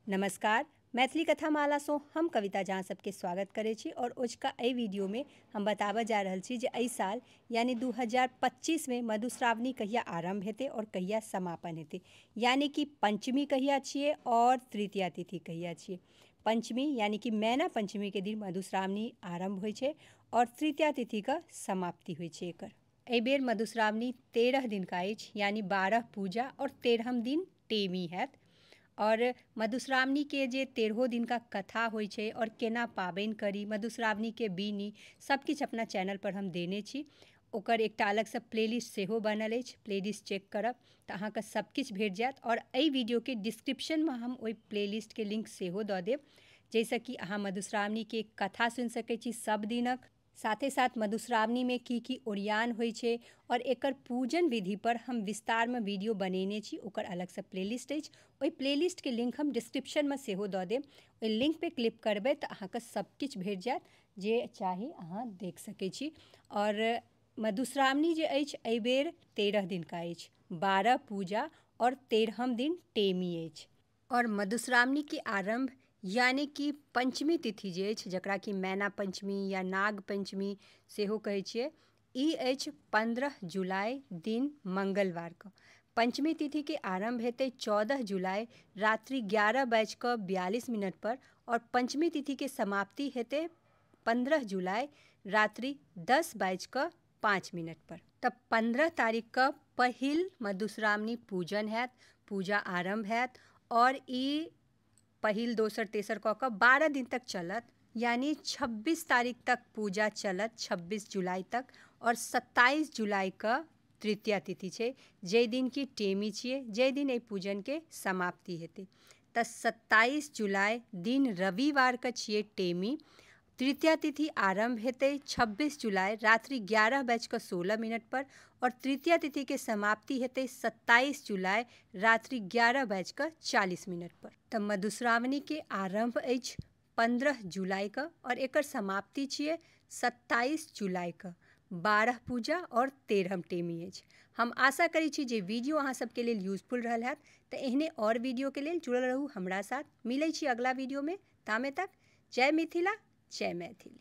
नमस्कार, मैथिली कथा माला सँ हम कविता झा सबके स्वागत करै छी। और ओजका एहि वीडियो में हम बताबऽ जा रहल छी जे एहि साल यानी 2025 में मधुश्रावणी कहिया आरंभ हेतै और कहिया समापन हेतै, यानी कि पंचमी कहिया छियै और तृतीया तिथि कहिया छियै। पंचमी यानी कि मैना पंचमी के दिन मधुश्रावणी आरंभ होइ छै और तृतीया तिथि के समाप्ति होइ छै। एकर एहि बेर मधुश्रावणी 13 दिन का अछि, यानी 12 पूजा और 13म दिन टेमी हैत। और मधुश्रावणी के जे 13 दिन का कथा होइ छै और केना पाबनि करी, मधुश्रावणी के बीनी, सब किछु अपना चैनल पर हम देने छी। ओकर एकटा अलगसँ प्लेलिस्ट सेहो बनल अछि, प्लेलिस्ट चेक करब तऽ अहाँके सब किछु भेट जायत। और एहि वीडियोके डिस्क्रिप्शनमे हम ओहि प्लेलिस्टके लिंक सेहो दऽ देब, जाहिसँ कि अहाँ मधुश्रावणीके कथा सुनि सकै छी सब दिनक। साथे साथ मधुश्रावणी में की की ओरियान होइ छै और एकर पूजन विधि पर हम विस्तार में वीडियो बनेने छी, ओकर अलगसँ प्लेलिस्ट अछि। ओहि प्लेलिस्ट के लिंक हम डिस्क्रिप्शन में सेहो दऽ देब, ओहि लिंक पे क्लिक करबै तऽ अहाँके सब किछु भेट जायत, जे चाही अहाँ देख सकै छी। और मधुश्रावणी जे अछि एहि बेर 13 दिन का अछि, 12 पूजा और 13म दिन टेमी अछि। और मधुश्रावणी के आरंभ यानी कि पंचमी तिथि जे अछि, जकरा कि मैना पंचमी या नाग पंचमी सेहो कहै छियै, ई अछि 15 जुलाई दिन मंगलवारके। पंचमी तिथि के आरंभ हेतै 14 जुलाई रात्रि 11:42 पर और पंचमी तिथि के समाप्ति हेतै 15 जुलाई रात्रि 10:05 पर। तब 15 तारीख के पहिल मधुश्रावणी पूजन हैत, पूजा आरंभ हैत और ई पहिल दोसर तेसर कऽ कऽ 12 दिन तक चलत, यानी 26 तारीख तक पूजा चलत, 26 जुलाई तक। और 27 जुलाई के तृतीया तिथि छै, जाहि दिन की टेमी छियै, जाहि दिन एहि पूजन के समाप्ति हेतै। तऽ 27 जुलाई दिन रविवार के छियै टेमी। तृतीया तिथि आरंभ हेतै 26 जुलाई रात्रि 11:16 पर और तृतीया तिथि के समाप्ति हेतै 27 जुलाई रात्रि 11:40 पर। तऽ मधुश्रावणी के आरंभ अछि 15 जुलाई के और एकर समाप्ति छियै 27 जुलाई के। 12 पूजा और 13म टेमी अछि। हम आशा करै छी जे वीडियो अहाँ सबके लेल यूजफुल रहल हैत। तऽ एहने और वीडियो के लेल जुड़ल रहू हमरा साथ। मिलै छी अगला वीडियो में, तामे तक जय मिथिला, जय मैथिली।